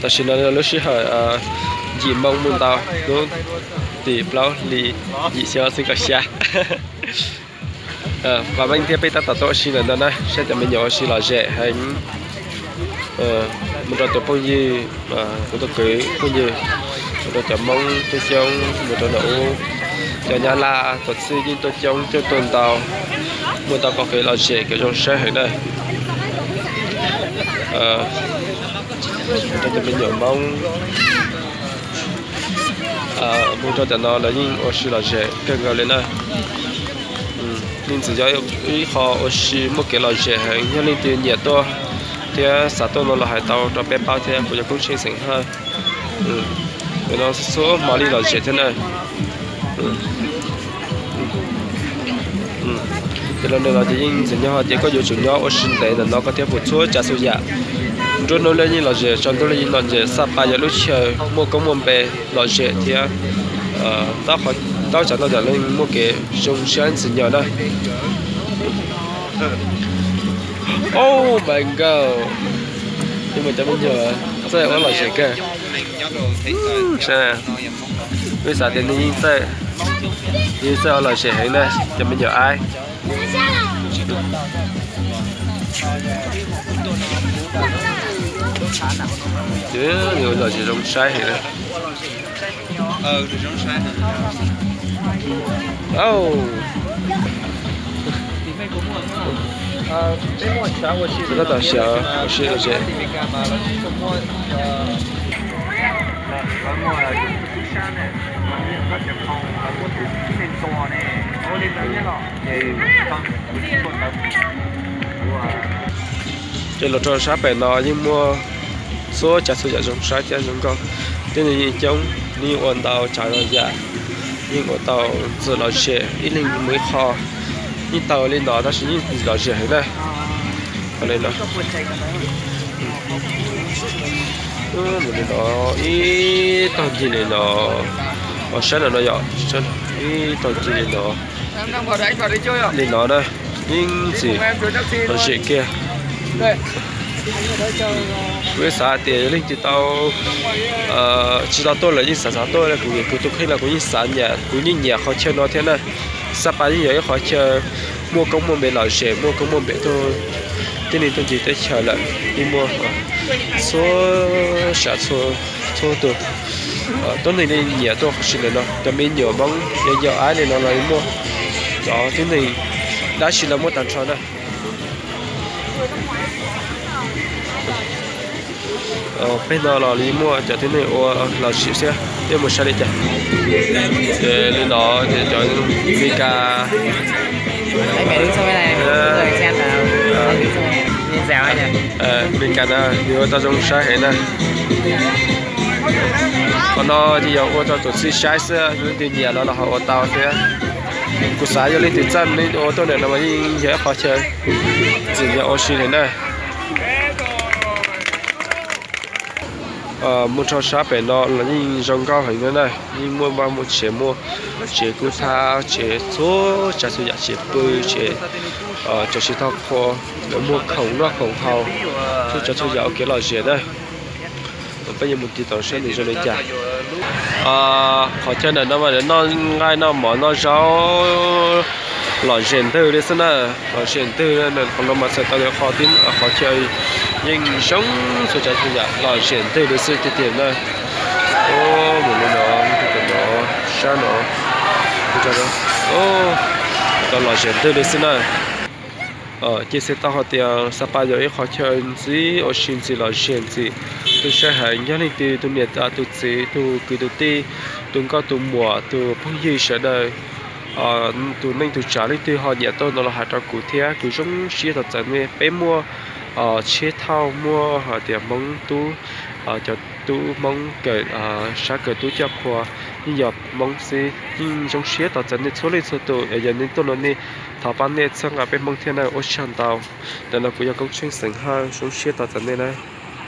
Tam sim no lub sij hawm yim moo mus ntau, hnub tim plaub hli yim xyoo ob txhiab kaum xya. Vam meej thiab peb tab tom tuaj ua si ntawm no na, saib cov me nyuam ua si lom zem heev. Mus rau tus phooj ywg, kuv tus kwv phooj ywg, mus rau cov Hmoob coob coob, mus rau ntawm ub, cov Nyab Laj tuaj txhij yeej tuaj coob coob tuaj ntau, muaj ntau qhov kev lom zem kev zoo saib heev na. Rau cov me nyuam Hmoob mus rau tam no lawv yeej ua si lom zem kawg nkaus li na. Yeej txawm yog ib qho ua si muaj kev lom zem heev, yog leej twg nyiam tuaj thiab xav tuaj no los hais tau rau peb paub thiab, kuv yog Koob Tsheej xeem Hawj. No txhua hmo li lom zem thiab na. Ces los no ces yeej txwm nyob hais tias koj yuav tsum nyob ua si ntev ntawm no koj thiaj pom txhua tsav txhua yam. Nruab hnub lawv yeej lom zem, tsaus ntuj lawv yeej lom zem, Xab Pas yog lub chaw muaj koob muaj npe lom zem thiab. Tau tsav ntau yam leej muaj kev zoo siab ntxim nyob na. Oh my god, cov me nyuam txawj ua lom zem kawg. Wb xav tias nws yeej txawj, yeej txawj ua lom zem heev na, cov me nyuam aib. Ua lom zem zoo saib heev. Tab tom xyaw ua si lom zem. Ces los rau sab pem no yeej muaj txhua tsav txhua yam zoo saib thiab zoo nkauj. Tib neeg yeej coob, yeej ua ntau tsav ntau yam, yeej ua tau ntxim lom zem, ib leeg mus ib qho. Yeej tau li no tab sis yeej lom zem heev na. Li no, ib tog ncig li no, sab no no yom, ib tog ncig li no, li no na, yeej txim lom zem kiag. Kuv xav tias yog leej twg tau, tsis tau tuaj lawm yeej xav xav tuaj, kuv, kuv tus kheej los kuv yeej xav nyiam, kuv yeej nyiam qhov chaw no thiab na. Xab Pas yeej yog ib qhov chaw muaj koob muaj npe lom zem, muaj koob muaj npe tuaj, tib neeg tuaj ncig teb chaws lawm, yeej muaj txhua sav txhua tus, tuab neeg yeej nyiam tuaj qhov si lawm no. Cov me nyuam Hmoob yau yau aib li no los muaj, cov tib neeg dab tsi los muaj tag nrho na. Peb no los li muaj cov tib neeg ua lom zem xwb, peb mus saib li cas. Ces li no ces cov Meskas, Meskas na, nws ua tau zoo saib heev na. Qhov no ces yog ua rau tus txib saib xwb, leej twg nyiam los los ho ua tau thiab. Kuv xav yog leej twg txawj ua tuaj ntawm no mas yeej yog ib qhov chaw txim yog ua si heev na. Mus rau sab pem no los yeej zoo nkauj heev na, yeej muaj vaj muaj tsev, muaj tsev kub thab, tsev txhua tsav txhua yam, tsev pw, tsev tso siv tau qhua, muaj khoom noj khoom haus, txhua tsav txhua yam ua kev lom zem na. Peb yuav mus tiv tauj saib nws zoo li cas. Qhov chaw ntawm no mas noj nqaij noj mov noj zaub lom zem ntwg li xwb na, lom zem ntwg. Qhov no mas txhais tau tias qhov chaw yeej zoo txhua tsav txhua yam lom zem ntwg li xwb tiag tiag na. Mus li no, sab no, tau lom zem ntwg li xwb na. Cia txhais tau hais tias Xab Pas yog ib qhov chaw ntxim ua si ntxim lom zem ntxim tu siab heev. Yog leej twg tus niam tus txiv tus kwv tus tij tus nkauj tus muam tus phooj ywg sawv daws, tus neej tus tsav leej twg ho nyiam tuaj no los hais rau kuv thiab, kuv zoo siab tos txais nej. Peb muaj tsheb thauj, muaj hais tias Hmoob tub, cov tub Hmoob kawm, sab kawm tub coj qhua, yeej yog Hmoob xwb. Yeej zoo siab tos txais nej txhua leej txhua tus, yog nej tuaj no nej thov pab nej txhawb nqa peb Hmoob thiab na. Ua tsaug ntau. Ntawm no kuv yog Koob Tsheej xeem Hawj, zoo siab tos txais nej na.